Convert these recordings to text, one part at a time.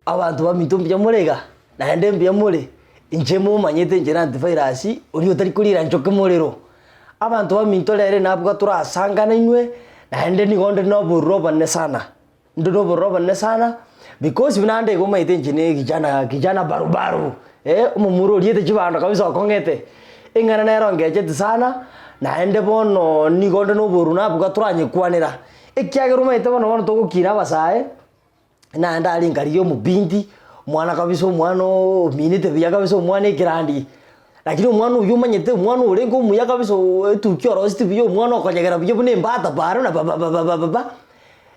Abanto baminto mbuya more iga, naende mbuya more, inche momanyete inche na antivirus, oria otari korira nchoke morero. Abanto baminto rero nabwo torasangane inwe, naende nigo nde na obororo obonene sana, nde na obororo obonene sana, because buna nde iga omanyete inche na ekijana kijana barubaru, eh, omomura oriete chibando kabisa okong'ete, eng'ana nero ongecheti sana, naende bono nigo nde na obororo nabwo toranyekwanera, ekiagera omanyete bono bono togokina abasae. Naende aria nkarigia omobinti, omwana kabisa omwana ominete buya kabisa omwana ekerandi, lakini omwana oywo omanyete omwana orenge omuya kabisa oo etukia oroseti buya omwana okonyegera buya buna embata paaro na bababababa,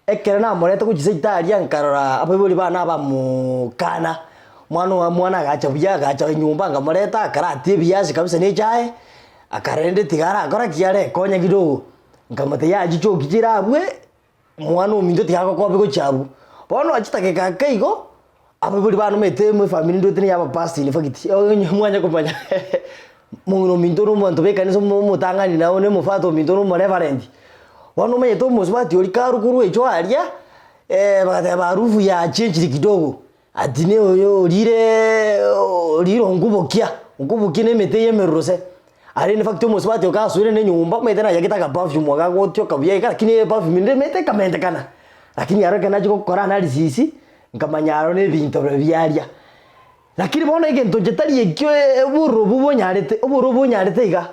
ekero namoreta gochia seito aria nkarora abaibori bane abamokana, omwana oyo omwana agacha buya agacha nyomba nkamoreta akaratia ebiasi kabisa na echae, akarende tiga arakora ki arekonya kidogo, nkamotebia yaya chichoki chire abwe. Omwana ominto tiga agokobe gochia abwo. Bono chidakika ake igo, abaibori bane omanyete emo efamiri ndwete na eya abapastor in fact, onye mwanya komanya mong'ina ominto na omonto bwa ekanisa omo omotang'ani nao na omofather ominto na omoreverend. Bono omanyete omosubati oria karwa korwa echoo aria, bagateba harufu yachenchire kidogo, ati ne oyo orireee orire onkubokia, onkubokia na emete ya emeruro se. Aria in fact omosubati oyo kasoire na enyomba omanyete nayagete aka perfume aka gotioka buya iga lakini eperfume ende emete ekamentekana. Lakini aro ekero nachia gokora analysis, nkamanya aro na ebinto biria biaria. Lakini bono egento inche tari ekio obororo obwo bonyarete, obororo bonyarete iga,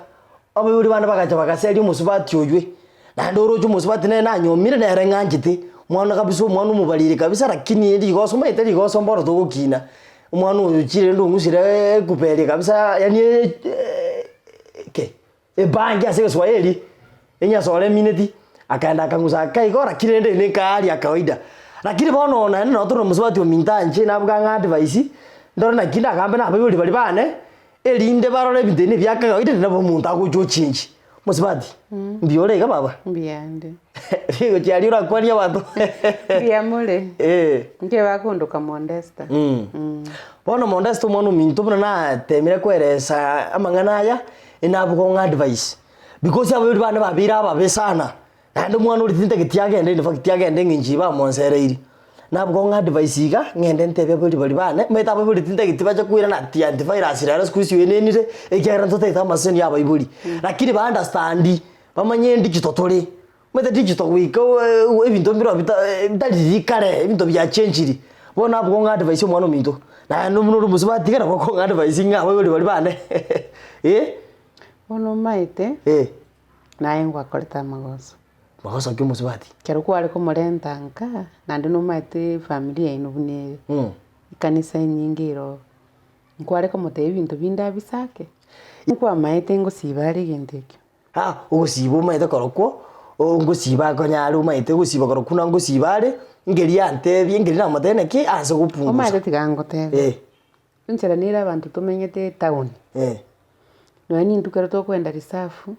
abaibori bane bagacha bagaseria omosubati oywe, naende oroche omosubati nere nanyomire nere ng'anchete, omwana kabisa omwana omobariri kabisa lakini rigoso omanyete rigoso mbono togokina. Omwana oyo ochire rende ong'usire ekupa eria kabisa yaani ke ebangi ase egeswahili, enyasore emineti, akaenda akang'usa ake igo lakini rende ere nka hali ya kawaida. Lakini bono naende nabo tore na omosubati ominto anche nabwo ang'e advice, ndore naki ndagambe na abaibori baria bane, erinde barore ebinto ebi na ebia kawaida naende nabo omonto agocha ochengi. Omosubati, mbuya ore iga baba? Mbuya inde. Rigochi aria orakwanie abanto. Mbuya more. Eh. Inche bakondoka Mondesta. Bono Mondesta omwana ominto buna natemire koeresa amang'ana aya, enabuga ong'a advice. Because abaibori bane babeire ababe sana, naende omwana oria tintageti agende in fact agende eng'encho eye bamonsereiri. Nabuga ong'a advice iga, ng'ende ntebie abaibori baria bane, omanyete abaibori tintageti bache koirana ati antivirus rero siku hizi oenenire, ekiagera ntotagete amaseseni ya abaibori. Lakini ba understand, bamanye digital tore, omanyete digital goika ebinto mbirobio bita bitari riria kare, ebinto biachenchiri. Bono nabuga ong'a advice omwana ominto, naende buna ore omosubati iga nabo okong'a advice ng'a abaibori baria bane eh. Bono omaete, Eh. naye ngwakorete amagoso. Magoso ki omosubati? Ekero kware komorenta nka, naende nomaete efamiri yaino buna ere, ekanisa enyinge ere oo, nkware komotebia ebinto binde abisake? Nkwamaete ngosiba are egento ekio. Aa ogosiba omanyete korokwo, ngosiba akonyare omanyete ogosiba korokwo buna ngosiba are, nkeri antebie nkeri namotebia naki ase gopungusa. Omanyete tiga ngotebie, Eh. enchera nere abanto tomenyete etown, Eh. nonya nintwe ekero tokoenda risafu.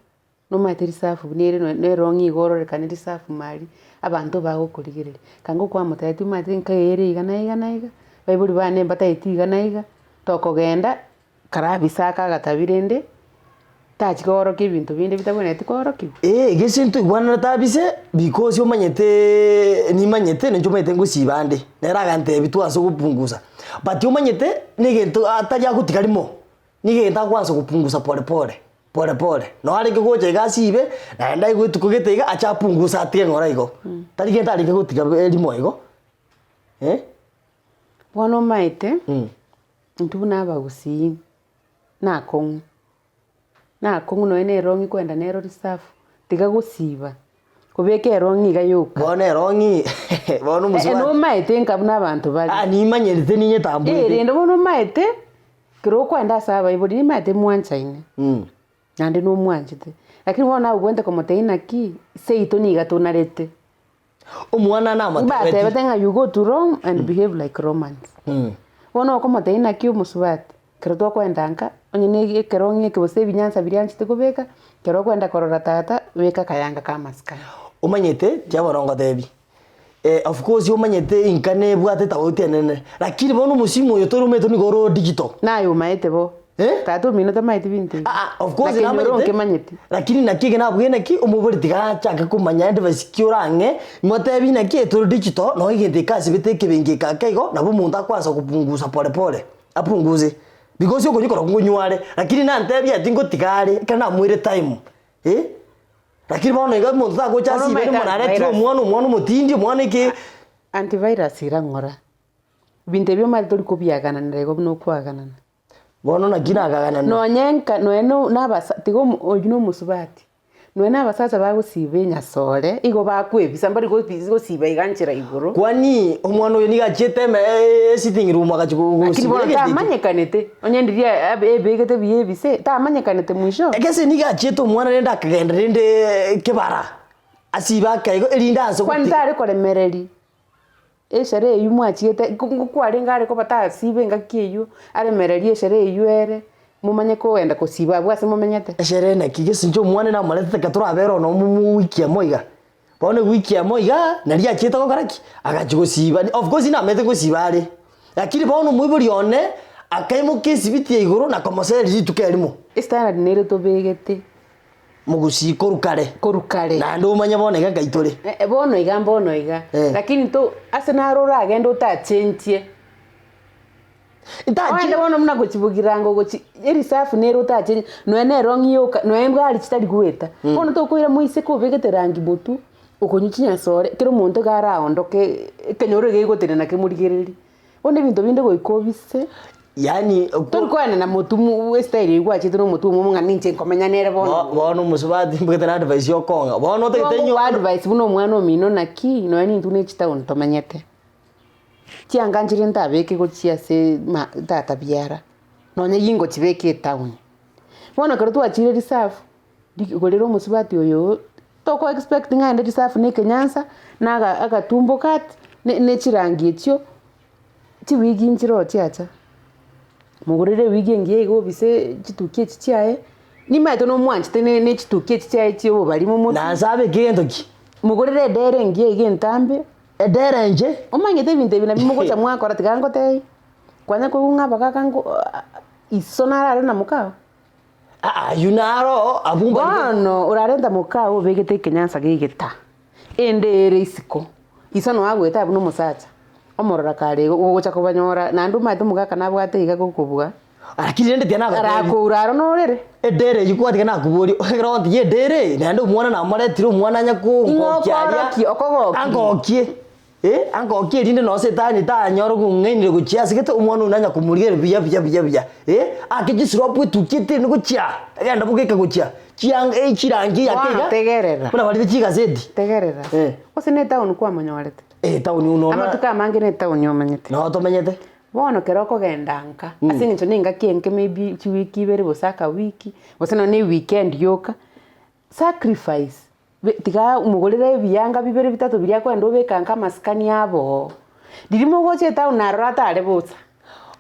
Nomanyete risafu buna ere nonye na erong'i iga ororekane risafu mari, abanto bagokorigereria. Kanga okwamotebetie omanyete nka ere iga na iga na iga, abaibori bane mbatageti iga na iga, tokogenda karabisaa aka agatabi rende, tachi koorokia ebinto binde bitabwenereti koorokigwa. Eeh gese ntoigwananete abise because omanyeteeee nimanyete ninche omanyete ngosiba ande, nere agantebia twanse gopungusa. But omanyete, na egento atari agotiga rimo, nigo egento agwansa gopungusa pole pole. Pole pole, noo arenge gocha iga asibe, naende aigwe rituko gete iga ache apunguse atige ng'ora igo. Tari gento arenge gotiga erimo igo, eh. Bono omaete, intwe buna abagusii, nakong'u, nakong'u nonye na erong'i kwenda nero risafu, tiga gosiba, kobeka erong'i iga yoka. Bono erong'i bono omosubati. Nomaete nka buna abanto bare. Ah nimanyerete ninyetamboete. Eh rende bono omaete, Ekero okoenda ase abaibori nimaete mwanchaine, naende nomwanchete, lakini bono naye obwenerete komotebia naki seito niga tonarete. Omwana namotebeti. Mbatebete ng'a you go to Rome and behave like Romans. Bono okomotebia naki omosubati, ekero tokoenda nka, onye na ekerong'i eke gose ebinyansa biria anchete kobeka, ekero okoenda korora tata, beka akayanga ka amasikani. Omanyete, tiga bono ngotebie. Of course omanyete inka nebwate etofauti enene, lakini bono omosimu oyo tore omanyete nigo ore o digital. Naye omaete bo. Eh? Tata omino tamaeti binto ebi. Ah, ah, of course Na kenyoro namanyete, nkemanyeti. Lakini naki eke nabwene naki omobori tiga achake komanya advice ki orang'e, motebi naki tore digital nonye egento eke asibete ekebenki eke ake igo, nabo omonto akoansa kopungusa pole pole, apunguze. Because okonywa korokwo nkonywa are, lakini nantebia ati ngotiga are, ekero namoire time, eh. Lakini bono iga omonto tagocha Bono asibe omanyete rimo naretire antivirus. omwana omwana omotindi omwana eke. Antivirus irang'ora, binto ebio omanyete tori kobiagananera igo buna okwaganana. Bono naki nakaganana. Nonye nka nonye no na abasa tiga omo oywo na omosubati, nonye na abasacha bagosiba enyasore, igo bakwebisa mbari gobi gosiba iga nchera igoro. Kwani omwana oyo nigo achiete eme esitting room agachia go Lakini gosibera bono egento ekio. tamanyekanete, onye ndiria abe ebegete buya ebise, tamanyekanete mwisho. Egese nigo achiete omwana rende akagenda rende kebara, asibe akaigo erinde anse Kwani goti. tare koremereria. Esherehe eywo mwachiete nkwarenge are koba tasiba engaki eywo, aremererie esherehe eywo ere, momanye kogenda kosiba abwo ase momenyete. Esherehe naki gese inche omwana namoretete ekero torabere ono omomo wiki emo iga. Bono ewiki emo iga, nari achiete gokora ki? Agachia gosiba, of course namanyete gosiba are, lakini bono omoibori one, akaimoka esibiti ya igoro na komosereria rituko erimo. Estandard nere tobegete. Mogusii korwa kare. Korwa kare. Naende omanye bono iga nkai tore. Eh, bono iga mbono iga. Eh. Lakini to ase naro oragende otachenchie. Ntache- Ogende bono buna gochi bogirango gochi erisafu nere otachenchie nonya na erong'i yoka nonya egari chitari goeta. Bono tokoira moiseke obegete rangi motwe, okonywa chinyasore, kera omonto iga araondoke ekenyoro iga egotenena kemorigererie. Bono ebinto binde goika obise. Yaani Tori koenena motwe mo estyle eywo gwachete na omotwe omomo ng'a ninche nkomenya nere bono. Bo- bono omosubati mbwate na advice ya okong'a bono otagete Bono nyo advice buna omwana omino naki nonya nintwe ne chitown tomenyete. Chianga nchire ntabeke gochia ase ma tata biara, nonya gingochibeka etown. Bono ekero twachire reserve, rigorera omosubati oyo toko expect ng'a aende reserve na ekenyansa, na aga agatumbo cut, ne ne chirangi echio, chiwigi nchire chiacha, mogorere ewigi engiya iga obise chituki echi chiaye, nimanyete nomwanchete ne ne chituki echi chiaye chia obobarimo motwe. Nanse abeke egento ki? Mogorere edere engiya iga entambe. Edere inche. Omanyete ebinto ebi nabio mogocha mwakora tiga ngotebie, kwanya koigwa ng'a abagaka ngo iso narare na mokao. Aa ayio naro abwo mbari Bono orarente mokao obegete ekenyansa gegeta, ende ere isiko, iso noe agoeta abwo nomosacha, omorora kare igo, ogocha kobanyora naende omanyete omogaka nabwate iga gokobua, Lakini rende tiga nagotebi. arakoura aro norere. Edere eyio kwatiga nakoboria, ekero ogotiga edere eye, naende omwana namoretire omwana anya kongokia aria, Ing'o okorokia okogokia? angokie. Eh, angokie erinde nonye setani tanyore kong'ainire gochia ase gete, omwana oyio nanya komorigereria buya buya buya buya, eh, ake chisiropu etukia eteni gochia, egenda bogeka gochia, chianga eh chirangi eyake Bono iga, tegerera. buna barire chigaseti. Tegerera. Eh. Gose ne etown kwamonyorete? Eh, etown uno na Amatuko amange ne etown omanyete. noo tomenyete. Bono ekero okogenda nka, ase eng'encho na engaki enke maybe chiwiki ibere gose akawiki, gose nonye na eweekend yoka, sacrifice, be tiga omogorere ebianga bibere bitato biria akoenda obeka nka amasikani abo oo. Riria mogocha etown narora atare bosa.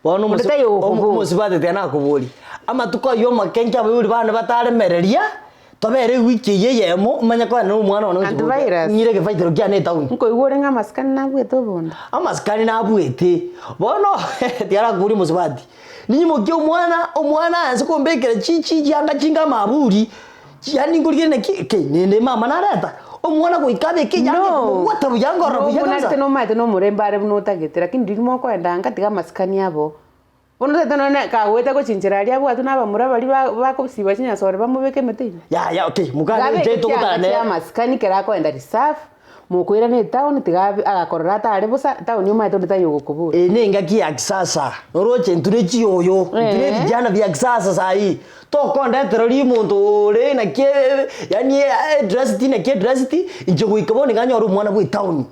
Bono Onde omosi taiyo omo okoboria. omosubati tiga nakoboria, amatuko aywo amakenke abaibori bane bataremereria, tobere ewiki eywo eyemo, omanye kogenda na omwana one gochia gocha Antivirus. ng'ire egefaitero kiane etown. Nkoigwa ore ng'a amasikani nabwete obonda. Amasikani nabuete, bono tiga nakoboria omosubati, ninyimokie omwana, omwana aanse kombekera chi chi chianga chinga amaburi, Yaani nkorigereria naki kei nende mama nareta omwana goika abeke eyanga No. ekomobwata buya ngorora buya kabisa. Nobunarete nomanyete nomorembe are buna otagete lakini riria mokoenda nka tiga amasikani abo. Bono otagete nonye kagoeta gochinchera aria abwatwe na abamura baria ba bakosiba chinyasore bamobeke emete ime. Yaya okay mokande Tiga inche abeke togotara chianga nere. chia amasikani ekero akoenda reserve, mokoirana etown tiga abe agakorora atare bosa, town omanyete onde taiyo ogokoboria. Eye nengaki ya kisasa, oroche intwe ne chiyoyo, intwe ne Eeh. vijana vya kisasa saii, tokondetera rimonto ore naki yaani edressed naki edressed, inche goika bono iga nyore omwana bwa etown.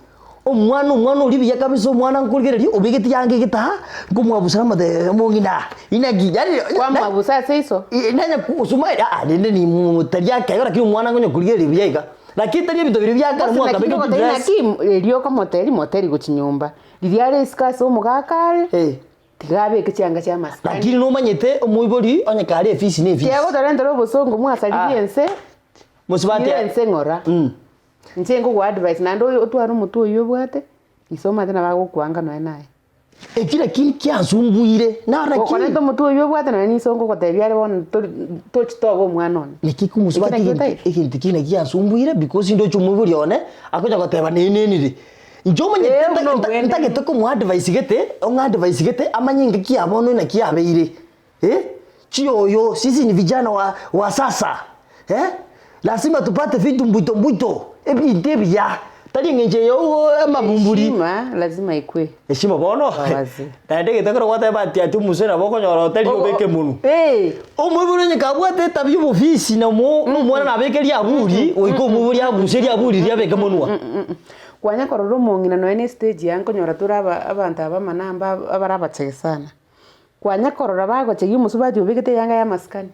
Omwana omwana oria buya kabisa omwana nkorigereria obegete yanga egetaa, nkomwabusera amatebe omong'ina inaki yaani Kwamwabusa ase iso? nanya kosuma aa rende nimotari akeigo lakini omwana nkonya korigereria buya iga. Lakini tari ebinto biria bia kare Gose naki mwakabekire ngogotebi chidress. naki erio okomotebia motebie gochia nyomba, riria are isiko ase omogaka are. Eh. Tiga abeke chianga chi'amasikani. Lakini nomanyete omoibori onye kare efisi ne efisi. Tiga gotorentera obosongo mwasaririe Ah. ense, Mosubati ire ense ng'ora. Mm. Inche nkogoa advice naende oyo otware omotwe oyio obwate, iso omanyete nabo agokwanga nonya naye. Eki naki kiansumbuire, naro naki. Okorenta omotwe oyio obwate nonya niso ngogotebia are bono tori tochi toba omwana one. Naki Eki komosubati naki egento otaete. egento ekia naki giansumbuire because ndoche omoibori one, akonya goteba nenenire. Inche omanyete Ee, nta- buna nta- obwenerete. ntagete komoadvise gete, ong'advise gete, amanye engaki ya bono naki yabeire eh, chiyoyo sisi ni vijana wa wa sasa eh, lazima tupate vitu mbwito mbwito, ebinto ebiya, tari eng'encho eye oo amabumburi. Heshima lazima ikwe. Heshima bono, Wazi. naende egento ekero gwateba ati ati omosee nabo okonyora otari obeke monwe. Eh. Omoibori onye kabwate etabi y'obofisi na omo na omwana nabeke riaburi, goika omoibori abuse riaburi riria abeke monwa. Kwanya korora omong'ina nonya na estage aya nkonyora tore aba abanto aba amanamba abare abachege sana. Kwanya korora bagochegia omosubati obegete eyanga ya amasikani,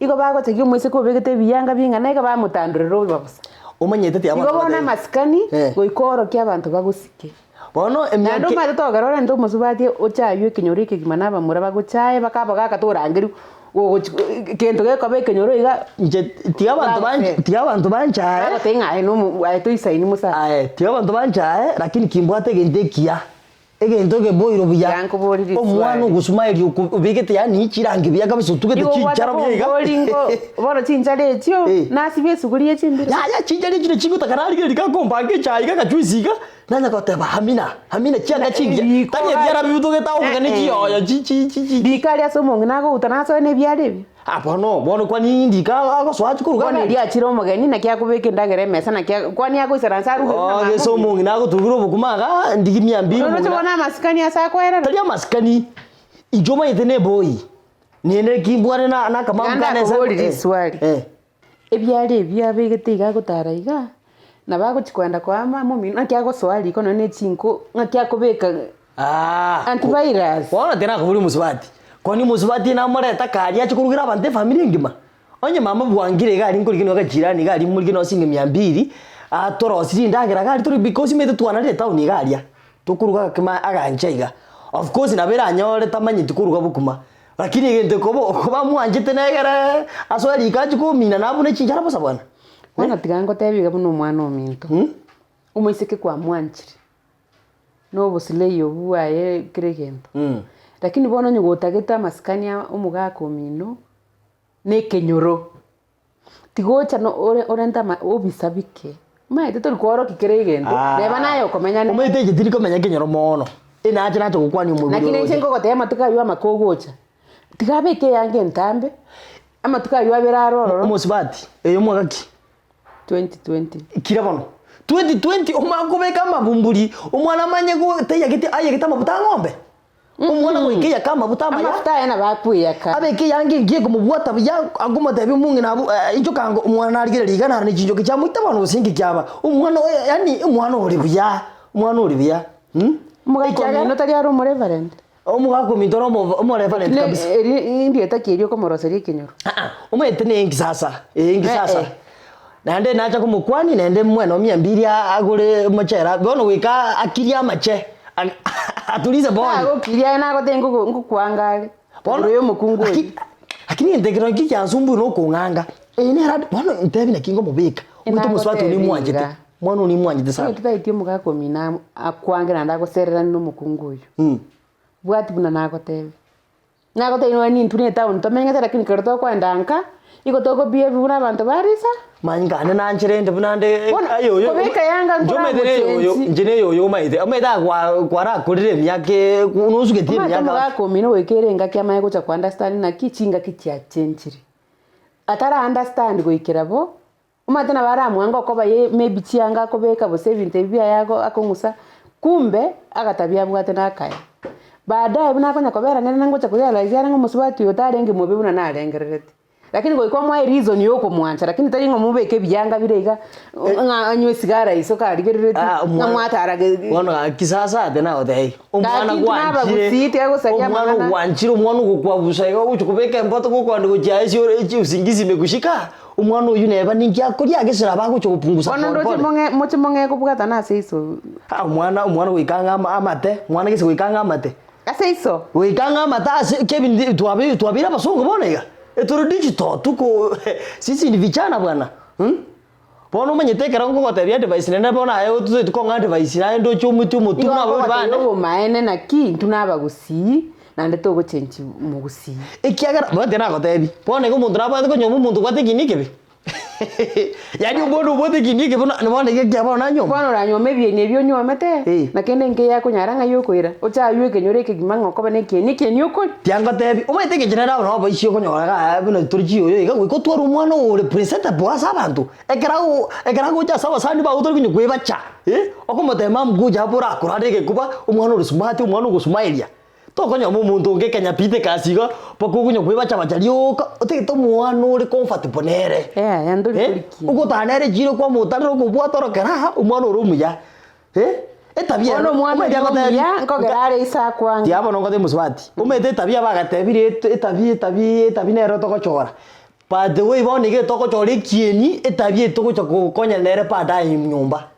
igo bagochegia omoiseke obegete ebiyanga bing'ana iga bamotandorera oboba bosa. Omanyete ti Igo abanto bono batari. amasikani Eh. goika oorokie abanto bagosike. Bono Naende emiaka omanyete togokera orente omosubati ochaaywe ekenyoro ekegima na abamura bagochaye baka abagaka torangerigwe gogochi kento gekoba ekenyoro iga Inche tiga abanto ban tiga abanto banchae. Bagotebia ng'a aye nomo aye toisaini mosacha. Aye tiga abanto banchae lakini kimbwate egento ekiya. Egento ekeboiro buya, Tiga nkoborie riswali. omwana ogosmile oko obegete yaani chirangi buya kabisa otugete Igo obwate chinchara buya iga. kombori ngo bono chinchara echio Eh. nasibie esuguri ye chimbiro. Yaya chinchara echio nachigotaka narigereria gakombanga echae iga agajuice iga, nanya goteba amina, amina chianga chingiya, Riko tari ebiara bibutogete agoka ne Eh, eh. chiyoyo chi chi chi chi. Riko aria ase omong'ina agouta nasoe na ebiara ebio. Ah bono, bono kwani ndika agosoa achie koruga Bono gari? erio achire omogeni naki akobeka endagera emesa naki kwani agoisaransa aruge buna Oh, mama gese omino. omong'ina agoturugera obokima igaa, ndigi mia mbili Oroche omong'ina. bono amasikani ase akoerera. Tari amasikani, inche omanyete na eboi, nende ki mbware na na akamambu Naende kane ase akoborie eh, riswali. eh. Ebiara ebio abegete iga agotara igaa, nabo agochi koenda koa mama omino naki agosoa riko nonye na echinko ng'aki akobeka Aah antivirus. Bono tinakoboria omosubati, kwani omosubati namorete akaria ache korugera abanto efamiri engima? Onye mama bwangire iga aria nkorigia nigo agachirani iga aria morigie nonye siringi mia mbiri, atorosie rindagera iga aria tore because omanyete twanarire etown iga aria, tokoruga agakima agancha iga. Of course nabo eranyore tamanyeti koruga bokima, lakini egento ekoba okoba mwanchete negere asoe riko achie komina nabune chinchara bosa bwana. Bono tiga ngotebie iga buna omwana ominto, omoiseke kwamwanchire. na obosilei obwo bwaye kera egento. Lakini bono onye gotagete amasikani a omogaka omino, na ekenyoro, tigocha no ore orente ama obisabike, omanyete tori koorokia kera egento, neba naye okomenya nere. Omanyete inche tiri komenya ekenyoro mono, enache nacha gokwania omoibori Lakini inche oroche. nkogotebia amatuko aywo amake ogocha, tiga abeke eyanga entambe, amatuko aywo abere are ororo. Omosubati, eye omwaka ki? 2020. Kira bono 2020 omanye kobeka amabumburi omwana amanye go tayagete ayagete amabuta a ng'ombe omwana goika eyake amabuta amaya Amafuta aya nabo akweyaka. abeke eyange engiya ekomobwata buya akomotebia omong'ina abwo inchoka ango omwana narigereria iga naro ne chinchoki chiamoita bono gose inki kiaba omwana oyo yaani omwana ore buya omwana ore buya Omogaka Ekiagera omino tari are omoreverend? omogaka ominto ore omo omoreverend Ne kabisa. eri ndieta ki erio okomoroseria ekenyoro? Aa, omanyete ne engisasa, eh engisasa. Eh, eh. Naende nacha komokwania naende mwene omia mbiri agore omochere bono goika akirie amache, atulize boni. Nagokiria aye nagotebia ngogo ngokwanga are, Bono igoro ya omokungu oyio. Lakini lakini egento ekero nki kiansumbui na okong'anga, eye nere ade bono ntebi naki ngomobeka, omonto omosubati oria Enagotebia nimwanchete, iga. omwana oria nimwanchete sana. Onye totaeti omogaka omino amo akwange naende agosereranie na omokungu oyio. Bwati buna nagotebia. Nagotebia nonya nintwe na etown tomenyete lakini kero tokoenda nka, igo togo behave buna abanto ba risa. Manyinga ane nanchere inde buna nde Bono, aye oyo kobeka yanga inche omanyete na eyoyo nkoramochechi. inche na eyoyo omanyete omanyete aa kwarakorire emiaka nosugetie Omanyete emiaka omogaka omino goika ere engaki amanye gocha ko understand naki chingaki chiachenchire. Atara understand goikera bo, Omanyete nabo aramwange okoba ye maybe chianga akobeka gose ebinto ebi biaye ago akong'usa, kumbe agatabia abwate na akaya. Baadaye buna akonya kobera nere nangocha korealize are ng'a omosubati oyo tarenge mobe buna narengerereti. Lakini goika omoe ereason ya okomwancha lakini tari ng'a omobeke ebianga bire iga, ng'a anywe esigara iso karigerereti, Ah, ng'a omwana mwatara ge bono gaki sasa ate nagotebia omwana Gaki intwe gwanchire nabagusii tiga gosaria omwana amang'ana. ogwanchire omwana ogokwabusa iga ogochi kobeka emboto gokoenda gochia ase ore echi usingizi imekushika. Omwana oyio neba ninki akoria agesera abe agocha gopungusa Bono pole ndoche pole. mong'e moche mong'e kobwatana ase iso. Ah omwana omwana goika ang'e ama amate, omwana gese goika ang'e amate. Ase iso. Goika ang'e amate ase kebindi twabeire twabeire abasongo bono iga, etore digital tuko sisi ni vijana bwana mh. Bono omanyete ekero nkogotebia advice naende bono aye ototaeti kong'a advice naye ndoche omotie omotwe Igo buna abaibori nkogotebia bane. obomaene naki intwe na abagusii naende togochenchi omogusii. Ekiagera, bono tiga nagotebie, bono iga omonto nabwate konyomba omonto obwate ekiina ekebe? Yaani omwana obwate ekiina ekebe buna bono iga ekiagera bono nanyomba. Bono oranyuome ebieni ebi onyuomete, Eh. na kende nkeiyo akonyara ng'ai okoira, oche aywo ekenyoro ekegima ng'a okoba na ekieni, ekieni okoria. Tiga ngotebie, omanyete engencho nere abana babaisia okonyora igaa buna tore chiyoyo iga, goika otware omwana ore presentable ase abanto, ekero ago ekero agocha ase abasani bago tori konya koebacha eh, okomotebia mum ngocha abwo orakorare egekuba, omwana ore smart, omwana ogosmilia. Tokonyora omonto onge ekanyapita ekasi iga, mpaka okonya koebacha bacha rioka, otagete omwana ore comfortable nere. Yaya ntori Eh, korikia. ogotara nere echiro kwamotarera okobwata orokera aa, omwana ore omuya, eh, etabia Bono ere, omwana omanyete oyio agotebi, omuya, nkogera are ise akwange. Tiga bono ngotebi mosubati, omanyete etabia bagatebire et etabia etabia etabia nero togochora, but the way bono iga etogochora ekieni, etabia etogocha kogokonya nere baadaye nyomba.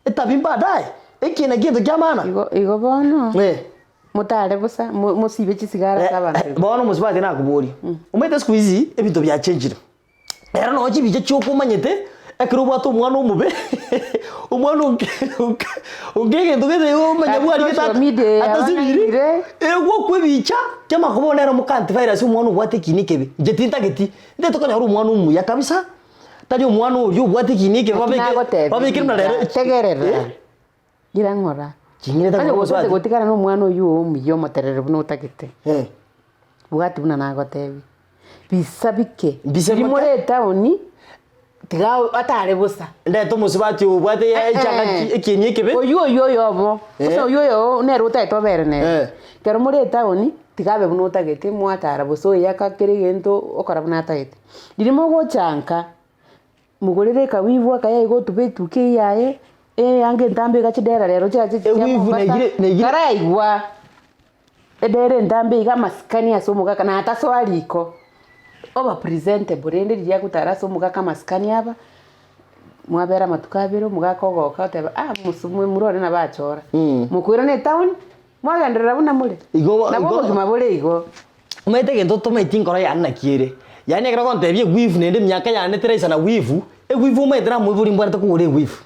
Etabi baadaye, eki nakio egento kia maana. Igo igo bono, Eh. motare bosa, mo- mosibe chisigara ase abanto igo. Bono omosubati nakoboria, omanyete siku hizi ebinto biachenchire, ero nonye chibicha chioka omanyete, ekero obwate omwana omobe, omwana onge onge onge egento gete igo omanya Gaki bwarigete social ata media eye atasibiri, yabang'ainire. egokwa ebicha, kiamakoba bono nere moka antivirus omwana obwate ekina ekebe, inche tintageti, ntagete konyora omwana omuya kabisa. Tari omwana oria obwate ekiina ekebe Naki babeke nagotebia babekere buna rero riga, tegerera, Eh? gira ng'ora. Ching'ina Onye tari gose omosubati. gotigana na omwana oywo oo omuya omoterere buna otagete, Eh. bwati buna nagotebia, bisa bike, Mbisa riria bike? more etaoni, tiga atare bosa. Ndete omosubati obwate Eh, echanga eh. ekieni ekebe. Oywo oywo oyobo, Eh. gose oywo oyoo nere otagete obere nere. Eh. Ekero more etaoni, tiga abe buna otagete, mwatara bosa oyaka kera egento okora buna atagete. Riria mogocha nka, mogorere ekawivu akaya iga otuba etukia eyio yaye, eyanga entambe iga chidera rero chiacha chia Ewivu Mombasa, naigire- naigire- taraigwa edera entambe iga amasikani ase omogaka na tasoa riko, oba presentable rende riria agotara ase omogaka amasikani aba, mwabera amatuko abere omogaka ogoka oteba ah mosu momura one nabo achora, mokoirana etown, mwagenderera buna more, Igo- nabo igo- obogima bore igo. Omanyete egento otomaeti enkoro yane naki ere, yaani ekero ogontebia egwifu naende emiaka yane teraisana gwifu, egwifu omanyete namoibori mbwanete kogora egwifu.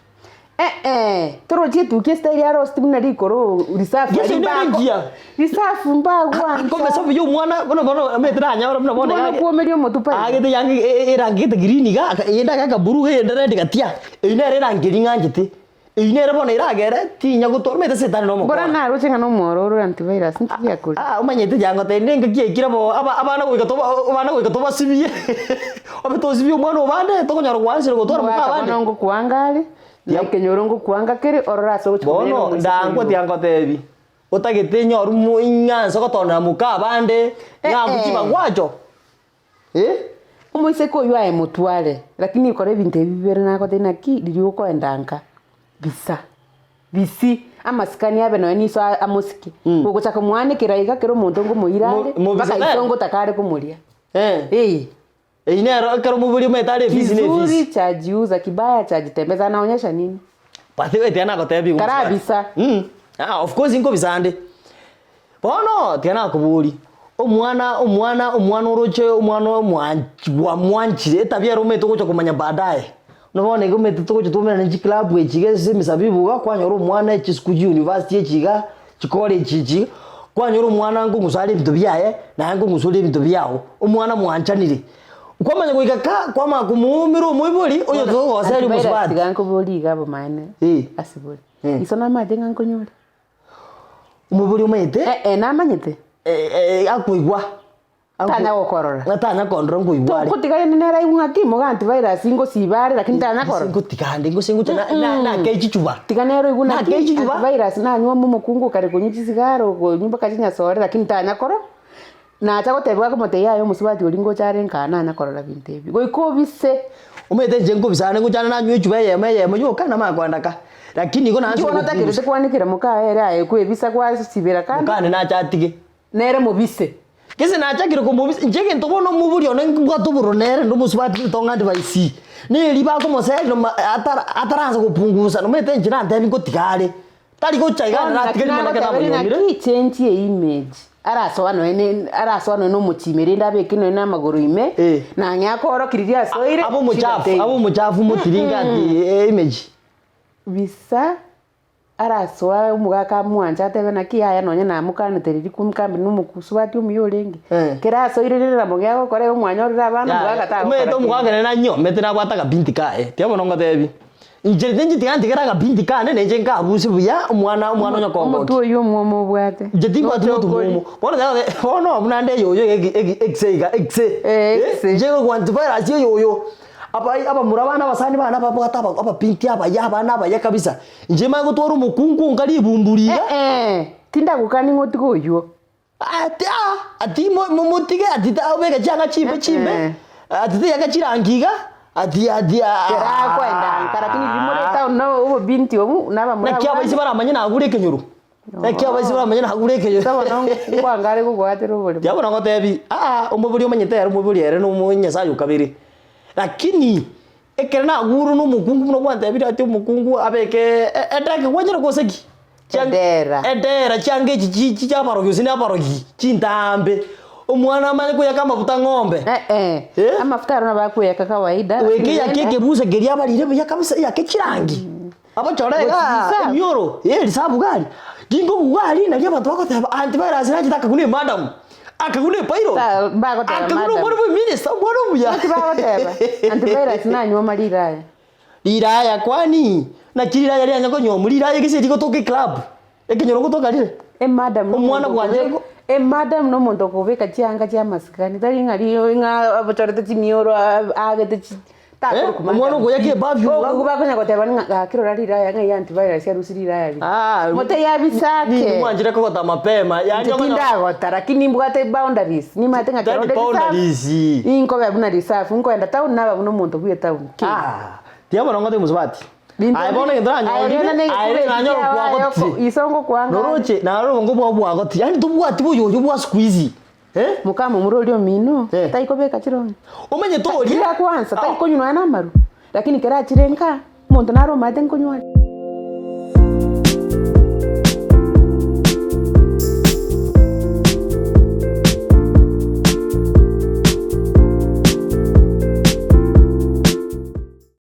Eh-eh, torochi etukia estyle ya roast buna rikoro reserve Gese aria nere mbako engiya. reserve mbagwancha. Akomesa buya omwana bono bono omanyete nanyora buna bono Bono iga kwomeria omotwe pai. aagete yanga erangi gete green iga, eyende agaka blue eyende red gatia, eywo nere erangi eria ng'anchete. Eyio nere bono eragere tinya gotwara omanyete setani Mbora nomokora. naroche ng'a nomwororo ore antivirus nki giakoria? Ah, omanyete jangotebia rende engaki yaikire bo aba abana goika toba abana goika tobasibie obe tosibie omwana obande tokonyora gwansire gotwara moka Omogaka abande. bono ngokwanga are, na ekenyoro ngokwanga kere, orore ase ogochia komenya Bono nomoiseke ndankwa oyio. tiangotebi, otagete nyoru mo ing'anse gotondera moka abande, ng'a Eh, eh. chibagwacho eh. Omoiseke oyio aye motware, lakini kora ebinto ebi bibere nagotebia naki riria okoenda nka, bisa, bisi, amasikani abe nonya niso amosike, ogocha komoanekera iga kera omonto nkomoira are, Mo- mobisa mpaka iso nere? ngotaka are komoria, Eh. eh. Eyio nero ekero omobori omanyete are efisi na Kizuri efisi. chajiuza, kibaya chajitembeza, anaonyesha nini? But tiga nagotebia igo mosubati. Karabisa. Mm, ah of course nkobisa ande. Bono tiga nakoboria, omwana omwana omwana oroche omwana omwanchi bwamwanchire etabia ere omanyete ogocha komanya baadaye. Buna bono iga omanyete togocha twaumerana ne chiklabu echi iga ase emesabibu iga kwanyora omwana echisukuru chiuniversity echi iga, chicollege echi iga, kwanyora omwana nkong'usa are ebinto biaye, naye nkong'usa ore ebinto biago, omwana mwanchanire. Kwamanya goika ka, kwamanya komoumera omoibori oyo togoseria Antivirus omosubati. tiga nkoborie iga obomaene Eh. ase bore. Eh. Iso namanyete ng'a nkonyore. Omobori omanyete. Eh eh namanyete. Eh eh akoigwa. Tanya gokorora. Ng'a tanya kondora nkoigwa are. Togotiga rende nere aigwe ng'a ki moga antivirus ngosiba are lakini tanya korora. Ngotiga ande gose ngocha na na nake chichuba. Tiga nere oigwe naki Nake chichuba. antivirus nanywa omokungu okare konywa chisigara okonywa mpaka chinyasore lakini tanya korora. Nacha gotebiwa akomotebia yaya omosubati oria ngocha are nkaa nanya korora binto ebi. Goika obise. Omanyete inche nkobisa ande ngocha ande nanywa echuba eyemo eyemo yoka namanye koenda ka. Lakini igo Inki naansa bono otakerete kwanekera mokaye ere aye kwebisa gwasibera kando? Mokane nache atige. Nere mobise. Gese nachakire komobisa, inche egento bono omobori one mbwate obororo nere nde omosubati ntonga advice, neri bakomoseria noma atara ataransa gopungusa nomanyete inche nantebia ngotiga are. Tari gocha iga Bono natiga naki rimana ekero nagoteberia namonyomire. naki change e image. Arasoa nonya ne arasoa nonya na omochie ime rende abeke nonya na amagoro ime, Eh. na ang'e akoorokia riria asoire, Abe shida omochafu, teiyo. abe omochafu motiringe ati image. Bisa, arasoa omogaka amwanche atebe naki yaya nonya namokanete riria kumbe na omosubati omuya orenge. Eh. Kera asoire rende nabo giagokora igo mwanyorire abana omogaka tagokora Omanyete kende. omogaka nere nanyomete nabwate akabinti kaye, tiga bono ngotebi, inche tinchi tiga ntigere akabinti kane nainche nkabusie buya omwana omwana onye Omotwe kongokia. oywo omwomo obwate. Inche timbwati Noche motwe okori. mwomo, bono tiga ngotebi bono buna nde eyoyo egi egi exe iga exe, Eh, exe. inche goku antivirus eyoyo, aba abamura bane abasani bane ababwate aba ababinti abaya abana abaya kabisa, inche manye gotwara omokungu onga ribumburi iga. Eh eh, tindagokani ng'a otige oywo. Ati aa, ati mo- mo- motige ati ta obeke chianga chimbe chimbe, Eh. ati tiyaka chirangi iga, ati ati aa. Kera akoenda nka lakini riria more etown na obobinti obwo na abamura Naki abaisi baramanye nagure ekenyoro. Naki abaisi baramanye nagure ekenyoro. Ase bono nkwanga are gogoatera oboremo. Tiga bono ngotebi, aa omobori omanyete ere omobori ere na omo Nyasaye okabere. Lakini, ekero nagure na omokungu buna gwantebire ati omokungu abeke e- edeke kwanyora gose ki? Chiang- Edera. Edera chianga echi chi chi chiabarogi gose na abarogi, chintambe, omwana amanye koyaka amafuta ng'ombe. Eh eh, Eh? amafuta aro nabo akoyaka kawaida, Goika lakini eyake rende ekebusa keria abarire buya kabisa eyake chirangi. Abachore igaa Gochi reserve. emioro, eh risabu iga aria. Ginkoigwa aria nario abanto bagoteba antivirus nachete akaguna emadam, akaguna epilot, Ta- mbagoteba akaguna madam. omwana bwa eminister, omwana omuya. Naki bagoteba, antivirus nanywa amarira aya. Riraya kwani? Naki riraya rianya konyuomwa, riraya gese rigotoka eclub, ekenyoro ngotoka rire. Emadam Omwana nomonto bwanchire okobeka emadam nomonto okobeka chianga chi'amasikani tari ng'a ri ng'a abochorete chimioro aagete chi Eh, omwana okoyaka eperfume iga. Okoigwa bakonya goteba ng'a gaki rora riraya ng'ai antivirus arusie riraya riria. Ah, Mote yabisake. Ninki mwanchire kogota mapema, yaani Inche okonya- tindagota lakini nimbwate boundaries, nimanyete ng'a Tari ekero ore reserve, boundaries. ninkobe buna reserve, nkoenda town naba buna omonto bwe etown ki. Ah, tiga bono ngotebi mosubati. Binto Aye bono egento aye nanyorire, rende na aye egekuba nanyora eki kiao aye okwagotire. oko- iso ngokwanga Noroche, naro obongo bwao bwagotire, yaani tobwati boyoyo bwa siku hizi. Eh? Mokama omura oria omino, Eh. taikobeka chirong'i. Omanyete oria. Kera kwansa, Ah. taikonywa nonya na amaru, lakini kera achire nka, omonto nare omanyete nkonywa are.